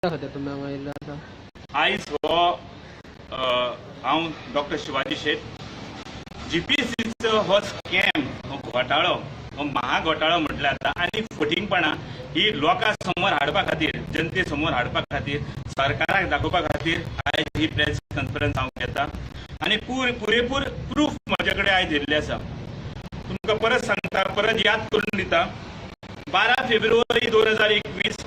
खातीर तुमी हांगा येयल्ले आसा? आयज हो हांव डॉक्टर शिवाजी शेट, जीपीएससीचो हो स्कॅम, हो घोटाळो, हो महा घोटाळो म्हटल्यार जाता आनी फटींगपणां ही लोकां समोर हाडपा खातीर, जनते समोर हाडपा खातीर, सरकाराक दाखोवपा खातीर आयज ही प्रेस कॉन्फरन्स हांव घेता आनी पुरेपूर प्रूफ म्हजे कडेन आयज येयल्ले आसा. तुमकां परत सांगता, परत याद करून दिता, 12 फेब्रुवारी 2021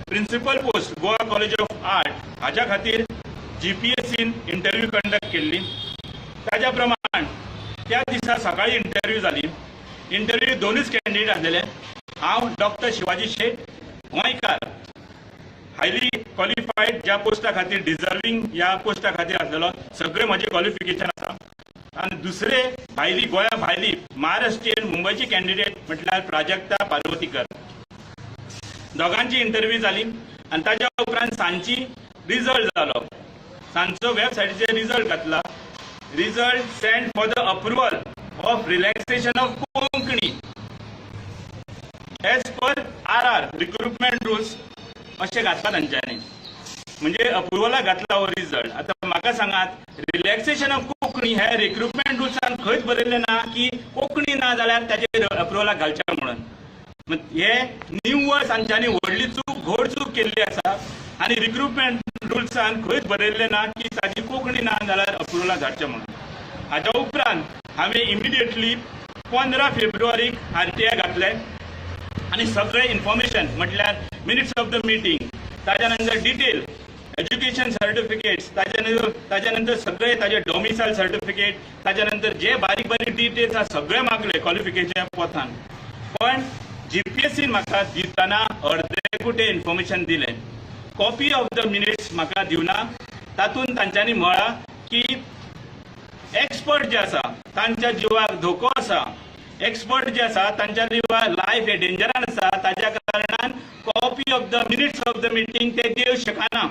principal post, Goa college of art हाज्या खातीर जीपीएससीन इंटरव्यू कंडक्ट केल्ली. ताज्या प्रमाण त्या दिसा सकाळी इंटरव्यू जाली. इंटरव्यू दोनूच कॅन्डिडेट आसलेले. हांव डॉक्टर शिवाजी शेट, गोंयकार, हायली क्वॉलिफायड, ज्या पोस्टा खातीर डिझर्विंग ह्या पोस्टा खातीर आसलेलो, सगळे म्हजे क्वॉलिफिकेशन आसा आनी दुसरे भायली, गोंया भायली, महाराष्ट्रीयन, मुंबयची कॅन्डिडेट म्हटल्यार प्राजक्ता पार्वतीकर. दोगांची इंटरव्यू जाली आनी ताज्या उपरांत सांजची रिजल्ट जालो. सांजचो वेबसायटीचेर रिजल्ट घातला, "Result send for the approval of relaxation of Konkani as per RR recruitment rules" अशें घातला तांच्यांनी. म्हणजे अप्रुवलाक घातला हो रिजल्ट. आतां म्हाका सांगात, रिलॅक्सेशन ऑफ कोंकणी हे रिक्रुटमेंट रुल्सान खंयच बरयल्लें ना की कोंकणी ना जाल्यार ताचेर अप्रुवलाक घालचें म्हणून. हे निव्वळ तांच्यांनी व्हडली चूक, घोड चूक केल्ली आसा आनी रिक्रुटमेंट रुल्सान खंयच बरयल्लें ना की ताची कोंकणी ना जाल्यार अप्रुवलाक धाडचें म्हणून. हाच्या उपरांत हांवें इमिडिएटली 15 फेब्रुवारीक आरटीआय घातले आनी सगळें इन्फॉर्मेशन म्हटल्यार मिनिट्स ऑफ the meeting, ताज्या नंतर डिटेल एज्युकेशन सर्टिफिकेट्स, ताज्या नंतर सगळे ताजे डॉमिसायल सर्टिफिकेट, ताज्या नंतर जे बारीक बारीक डिटेल्स आसा सगळे मागले क्वॉलिफिकेशन पोथान. पण जीपीएससीन म्हाका दितना अर्देकुटे इन्फॉर्मेशन दिलें. कॉपी ऑफ the minutes म्हाका दिवना. तातूंत तांच्यांनी म्हळां की एक्सपर्ट जे आसा तांच्या जिवाक धोको आसा, एक्सपर्ट जे आसा तांच्या जिवाक, लायफ हे डेंजरान आसा, ताज्या कारणान copy of the minutes of the meeting ते दिवंक शकना.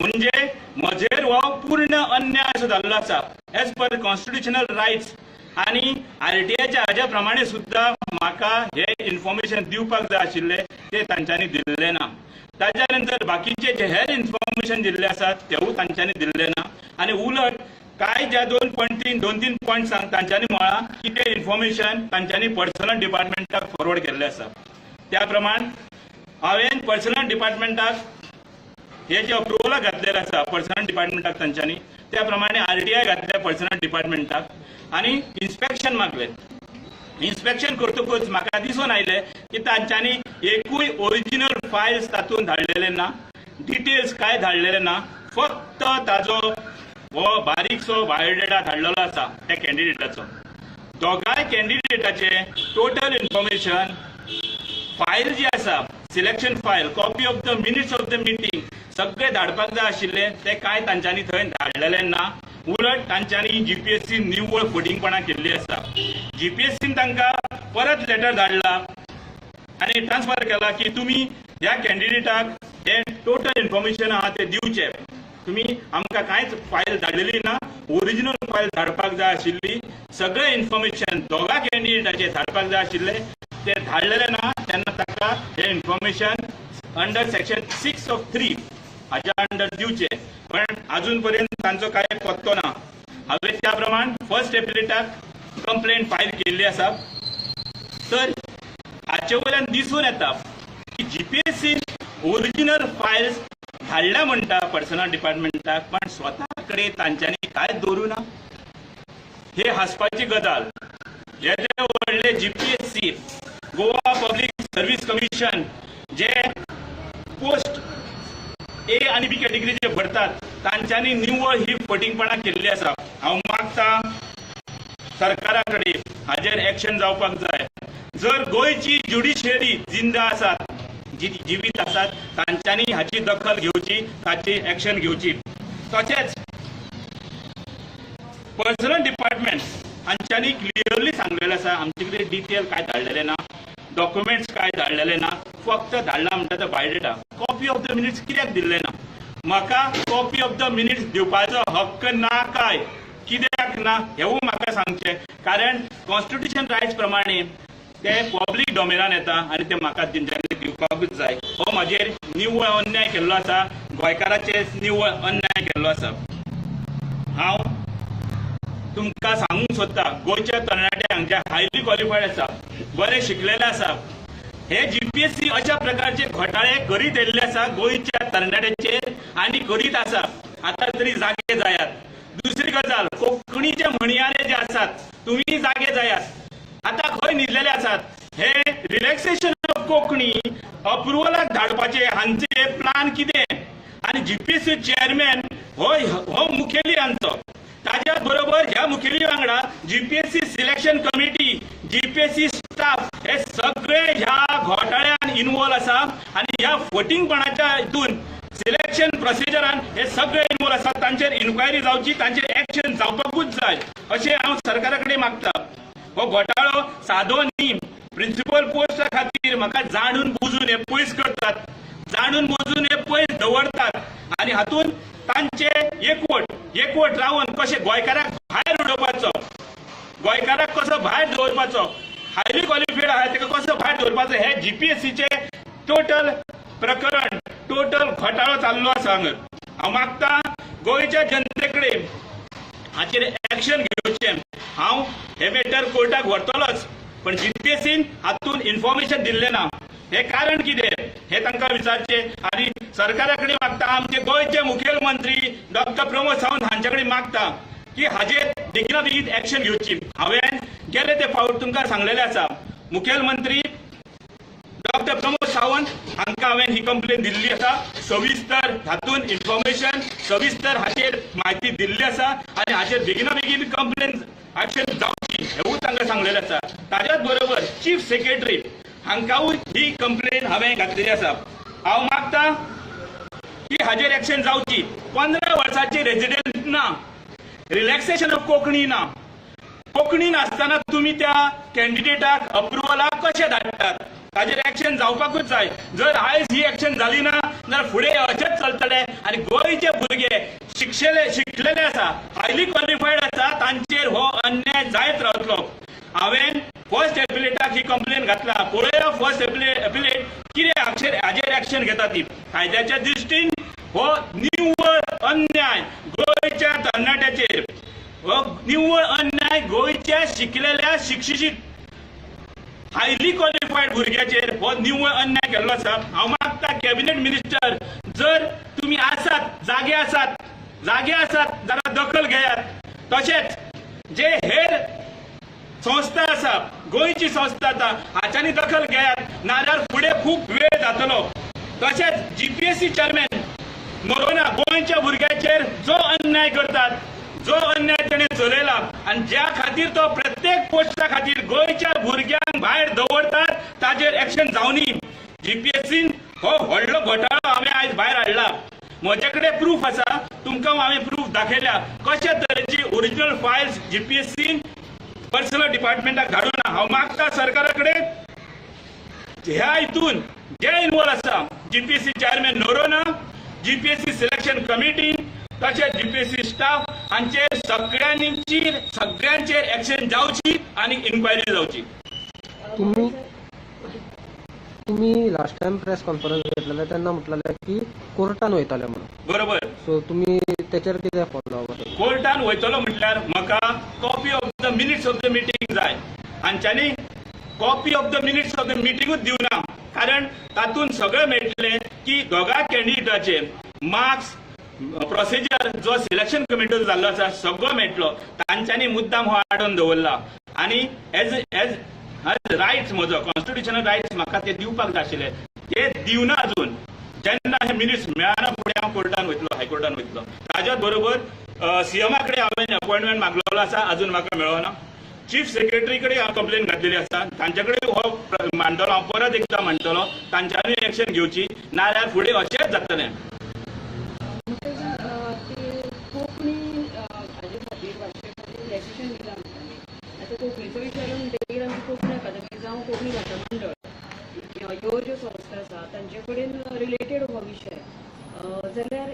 म्हणजे म्हजेर हो पूर्ण अन्याय असो जाल्लो आसा. एज पर कॉन्स्टिट्युशनल रायट्स आनी आरटीआयच्या हाज्या प्रमाणे सुद्दां म्हाका हे इन्फॉर्मेशन दिवपाक जाय आशिल्लें, ते तांच्यांनी दिल्लें ना. ताज्या नंतर बाकीचे जे हेर इन्फॉर्मेशन दिल्ले आसात तेवूय तांच्यांनी दिल्ले ना आनी उलट काय ज्या 2.3, 2-3 पॉयंट्सांक तांच्यांनी म्हळां की ते इन्फॉर्मेशन तांच्यांनी पर्सनल डिपार्टमेंटाक फॉरवर्ड केल्लें आसा. त्या प्रमाण हांवें पर्सनल डिपार्टमेंटाक हे जे अप्रुवलाक घातलेले आसा पर्सनल डिपार्टमेंटाक तांच्यांनी, त्या प्रमाणे आरटीआय घातल्या पर्सनल डिपार्टमेंटाक आनी इन्स्पेक्शन मागलें. इन्स्पेक्शन करतकूच म्हाका दिसून आयलें की तांच्यांनी एकूय ओरिजिनल फायल्स तातूंत धाडलेले ना, डिटेल्स कांय धाडलेले ना, फक्त ताजो हो बारीकसो बायोडेटा धाडलेलो आसा त्या कॅन्डिडेटाचो. दोगांय कॅन्डिडेटाचे टोटल इन्फॉर्मेशन फायल जी आसा, selection file, copy of the minutes of the meeting सगळे धाडपाक जाय आशिल्ले, ते कांय तांच्यांनी थंय धाडलेले ना. उलट तांच्यांनी जीपीएससी निव्वळ फटींगपणां केल्ली आसा. जीपीएससीन तांकां परत लेटर धाडला आनी ट्रान्सफर केला की तुमी ह्या कॅन्डिडेटाक हे टोटल इन्फॉर्मेशन आहा ते दिवचे. तुमी आमकां कांयच फायल धाडलेली ना. ओरिजिनल फायल धाडपाक जाय आशिल्ली, सगळें इन्फॉर्मेशन दोगां कॅन्डिडेटाचे धाडपाक जाय आशिल्ले, ते धाडलेले ना. तेन्ना ताका हे इन्फॉर्मेशन अंडर सेक्शन 6 ऑफ 3 हाज्या अंडर दिवचे, पण अजून पर्यंत तांचो कांय पत्तो ना. हांवें त्या प्रमाण फर्स्ट एप्रिलाक कंप्लेंट फायल केल्ली आसा. तर हाचे वयल्यान दिसून येता की जीपीएससी ओरिजिनल फायल्स धाडल्या म्हणटा पर्सनल डिपार्टमेंटाक, पण स्वता कडेन तांच्यांनी कांयच दवरूं ना. हे हांसपाची गजाल. येदे व्हडले GPSC, Goa public service commission, जे पोस्ट ए आनी बी कॅटेगरीचे भरतात, तांच्यांनी निव्वळ ही फटींगपणां केल्ली आसा. हांव मागता सरकारा कडेन, हाजेर एक्शन जावपाक जाय. जर गोंयची ज्युडिशियरी जिंदा आसात, जी जिवीत आसात, तांच्यांनी हाची दखल घेवची, ताची एक्शन घेवची. तशेंच पर्सनल डिपार्टमेंट हांच्यांनी क्लियरली सांगलेलें आसा, आमचे कडेन डिटेल काय धाडलेले ना, डॉक्युमेंट्स काय धाडलेले ना, फक्त धाडला म्हणटा तो biodata. Copy of the minutes कित्याक दिल्ले ना? म्हाका कॉपी ऑफ the minutes दिवपाचो हक्क ना काय कित्याक ना, हेवूय म्हाका सांगचें. कारण कॉन्स्टिट्युशन रायट्स प्रमाणे ते पब्लीक डोमेनान येता आनी ते म्हाका तेंच्यांनी दिवपाकूच जाय. हो म्हाजेर निव्वळ अन्याय केल्लो आसा, गोंयकाराचेर निव्वळ अन्याय केल्लो आसा. हांव तुमकां सांगूंक सोदता, गोंयच्या तरणाट्यांक जे हायली क्वॉलिफायड आसा, बरे शिकलेले आसा, हे जीपीएससी अशा प्रकारचे घोटाळे करीत येयल्ले आसा गोंयच्या तरणाट्यांचेर आनी करीत आसा. आतां तरी जागे जायात. दुसरी गजाल, कोंकणीचे म्हणयारे जे आसात तुमी जागे जायात. आतां खंय न्हिदलेले आसात? हे रिलॅक्सेशन ऑफ कोंकणी अप्रुवलाक धाडपाचे हांचे प्लान कितें? आनी जीपीएससी चेअरमॅन हो मुखेली आमचो, ताज्या बरोबर ह्या मुखेली वांगडा GPSC selection committee, GPSC staff हे सगळे ह्या घोटाळ्यान इन्वॉल्व आसा आनी ह्या फटींगपणाच्या हितून सिलेक्शन प्रोसिजरान हे सगळे इन्वॉल्व आसा. तांचेर इन्क्वायरी जावची, तांचेर एक्शन जावपाकूच जाय अशें हांव सरकारा कडेन मागता. हो घोटाळो सादो न्ही. प्रिन्सिपल पोस्टा खातीर म्हाका जाणून बुजून हे पयस करतात, जाणून बुजून हे पयस दवरतात आनी हातूंत तांचे एकवट रावन कशें गोंयकाराक भायर उडोवपाचो, गोंयकाराक कसो भायर दवरपाचो, हायली क्वॉलिफायड आहा ताका कसो भायर दवरपाचो, हे जीपीएससीचे टोटल प्रकरण, टोटल घोटाळो चाललो आसा हांगा. हांव मागता गोंयच्या जनते कडेन हाचेर एक्शन घेवचें. हांव हे मॅटर कोर्टाक व्हरतलोच, पण जीपीएससीन हातून इन्फॉर्मेशन दिल्लें ना, हे कारण कितें हे तांकां विचारचें. आनी सरकारा कडेन मागता, आमचे गोंयचे मुखेलमंत्री डॉक्टर प्रमोद सावंत हांचे कडेन मागता की हाजेर बेगिना बेगीन एक्शन घेवची. हांवें गेले ते फावट तुमकां सांगलेलें आसा, मुखेलमंत्री डॉक्टर प्रमोद सावंत हांकां हांवें ही कंप्लेन दिल्ली आसा, सविस्तर हातून इन्फॉर्मेशन, सविस्तर हाचेर म्हायती दिल्ली आसा आनी हाचेर बेगिना बेगीन कंप्लेन एक्शन जावची हेवूय तांकां सांगलेलें आसा. ताज्याच बरोबर चीफ सेक्रेटरी हांकांय ही कंप्लेन हांवें घातलेली आसा. हांव मागता की हाजेर एक्शन जावची. 15 वर्सांची रेजिडंट ना, रिलॅक्सेशन ऑफ कोंकणी ना, कोंकणी नासतना तुमी त्या कॅन्डिडेटाक अप्रुवलाक कशें धाडटात? ताजेर एक्शन जावपाकूच जाय. जर आयज ही एक्शन जाली ना जाल्यार फुडें अशेंच चलतलें आनी गोंयचे भुरगे शिकलेले आसा, हायली क्वॉलिफायड आसा, तांचेर हो अन्याय जायत रावतलो. हांवें फर्स्ट एपिलेटाक ही कंप्लेन घातला, पळोवया फर्स्ट एपिलेट कितें हाजेर एक्शन घेता ती. कायद्याच्या दृश्टीन हो निव्वळ अन्याय गोंयच्या तरणाट्याचेर, हो निव्वळ अन्याय गोंयच्या शिकलेल्या शिक्षीत हायली क्वॉलिफायड भुरग्याचेर हो निव्वळ अन्याय केल्लो आसा. हांव मागता कॅबिनेट मिनिस्टर जर तुमी आसात, जागे आसात, जागे आसात जाल्यार दखल घेयात. तशेंच जे हेर संस्था आसा, गोंयची संस्था आसा, हाच्यांनी दखल घेयात, नाजाल्यार फुडें खूब वेळ जातलो. तशेंच जीपीएससी चेअरमॅन नोरोना गोंयच्या भुरग्याचेर जो अन्याय करतात, जो अन्याय तेणे चलयला आनी ज्या खातीर तो प्रत्येक पोस्टा खातीर गोंयच्या भुरग्यांक भायर दवरतात, ताजेर एक्शन जावनी. जीपीएससीन हो व्हडलो घोटाळो हांवें आयज भायर हाडला. म्हजे कडेन प्रूफ आसा, तुमकां हांवें प्रूफ दाखयल्या कशे तरेची ओरिजिनल फायल्स जीपीएससीन पर्सनल डिपार्टमेंटाक धाडूना. हांव मागता सरकारा कडेन ह्या हितून जे इन्वॉल्व आसा, GPSC chairman Noronha, GPSC selection committee, तशेंच जीपीएससी स्टाफ हांचेर सगळ्यांचेर एक्शन जावची आनी इन्क्वायरी जावची. तुम्ही लास्ट टाइम प्रेस कॉन्फरन्स घेतलेले तेन्ना म्हटलेले की कोर्टान वयताले म्हणून. बरोबर. सो तुमी तेचेर कितें फॉलो अप? कोर्टान वयतलो म्हटल्यार म्हाका copy of the minutes of the meeting जाय. हांच्यांनी copy of the minutes of the मिटिंगूच दिवना, कारण तातूंत सगळें मेळटलें की दोगां कॅन्डिडेटाचे मार्क्स, प्रोसिजर जो सिलेक्शन कमिटीचो जाल्लो आसा सगळो मेळटलो. तांच्यांनी मुद्दाम हो आडोवन दवरला आनी एज एज रायट्स म्हजो कॉन्स्टिट्युशनल रायट्स म्हाका ते दिवपाक जाय आशिल्ले, ते दिवना अजून. जेन्ना हे मिनिट्स मेळना फुडें हांव कोर्टान वयतलो, हायकोर्टान वयतलो. ताज्याच बरोबर सीएमा कडेन हांवें अपॉयंटमेंट मागलेलो आसा, अजून म्हाका मेळना. चीफ सेक्रेटरी कडेन हांव कंप्लेन घातलेली आसा, तांचे कडेन हो मांडटलो, हांव परत एकदां मांडटलो, तांच्यांनी एक्शन घेवची, नाजाल्यार फुडें अशेंच जातलें. कोंकणी हाजे खातीर, भाशे खातीर रिलॅक्सेशन दिलां म्हणटाली. आतां कोंकणीचो विशय आयलो म्हणटगीर आमी कोंकणी अकादमी जावं कोंकणी भाशा मंडळ ह्यो ज्यो संस्था आसा तांचे कडेन रिलेटेड हो विशय जाल्यार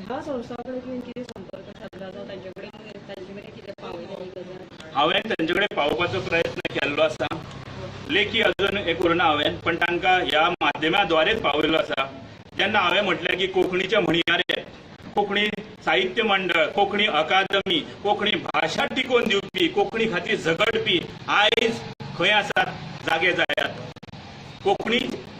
ह्या संस्था कडेन तुवें कितें संपर्क सादला जावं तांचे कडेन तांचे मेरेन कितें पावयलें ही गजाल? हांवें तांचे कडेन पावोवपाचो प्रयत्न केल्लो आसा. लेखी अजून हें करूना हांवें, पण तांकां ह्या माध्यमाद्वारेच पावयल्लो आसा. जेन्ना हांवें म्हटलें की कोंकणीचे म्हणयारे, कोंकणी साहित्य मंडळ, कोंकणी अकादमी, कोंकणी भाशा टिकोवन दिवपी, कोंकणी खातीर झगडपी आयज खंय आसात? जागे जायात. कोंकणी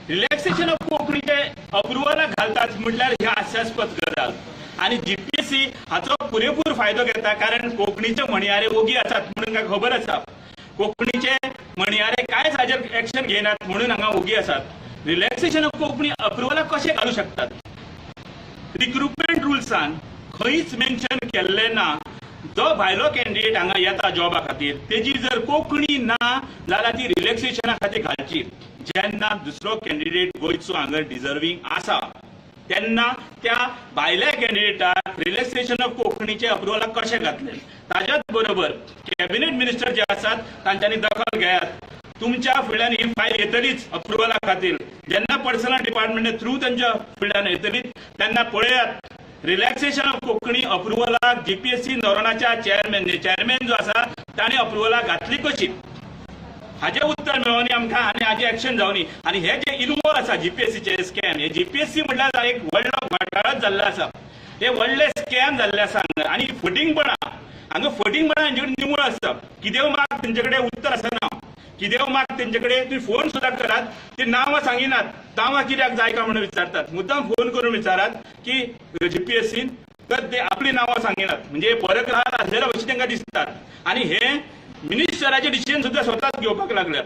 रिलॅक्सेशन ऑफ कोंकणीचे अप्रुवलाक घालतात म्हटल्यार ही हास्यास्पद गजाल. आनी जीपीएससी हाचो पुरेपूर फायदो घेता, कारण कोंकणीचे म्हणयारे ओगी आसात म्हणून काय खबर आसा. कोंकणीचे म्हणयारे कांयच हाजेर एक्शन घेनात म्हणून हांगा ओगी आसात. रिलॅक्सेशन ऑफ कोंकणी अप्रुवलाक कशें घालूं शकतात? रिक्रुटमेंट रुल्सान खंयच मेन्शन केल्लें ना, जो भायलो कॅन्डिडेट हांगा येता जॉबा खातीर तेजी जर कोंकणी ना जाल्यार ती रिलॅक्सेशना खातीर घालची. जेन्ना दुसरो कॅन्डिडेट गोंयचो हांगा डिजर्वींग आसा तेन्ना त्या भायल्या कॅन्डिडेटाक रिलॅक्सेशन ऑफ कोंकणीचे अप्रुवलाक कशें घातलें? ताज्याच बरोबर कॅबिनेट मिनिस्टर जे आसात तांच्यांनी दखल घेयात. तुमच्या फुडल्यान ही फायल येतलीच अप्रुवला खातीर. जेन्ना पर्सनल डिपार्टमेंट थ्रू तांच्या फुडल्यान येतली तेन्ना पळयात रिलॅक्सेशन ऑफ कोंकणी अप्रुवलाक जीपीएससी नोरोनाच्या चेअरमॅन जो आसा ताणें अप्रुवलाक घातली कशी, हाजें उत्तर मेळोनी आमकां आनी हाजें एक्शन जावनी. आनी हे जे इनवॉल्व आसा जीपीएससीचे स्कॅम, हे जीपीएससी म्हटल्यार एक व्हडलो घोटाळोच जाल्लो आसा, हे व्हडले स्कॅम जाल्ले आसा हांगा. आनी फटींगपणां हांगा, फटींगपणां हांचे कडेन निवळ आसता. कितें माग तेंचे कडेन उत्तर आसना, कितें माग तेंचे कडेन तुमी फोन सुद्दां करात ती नांवां सांगिनात. नांवां कित्याक जाय काय म्हणून विचारतात, मुद्दाम फोन करून विचारात की जीपीएससीन, तर ते आपली नांवां सांगिनात. म्हणजे परग्रहार आसलेल्या भशेन तांकां दिसतात. आनी हे मिनिस्टराचे डिसिजन सुद्दां स्वताच घेवपाक लागल्यात.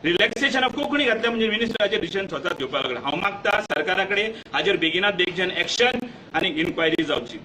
रिलॅक्सेशन ऑफ कोंकणी घातल्या म्हणजे मिनिस्टराचे डिसिजन स्वताच घेवपाक लागले. हांव मागता सरकारा कडेन हाजेर बेगिनात बेगीन एक्शन आनी इन्क्वायरी जावची.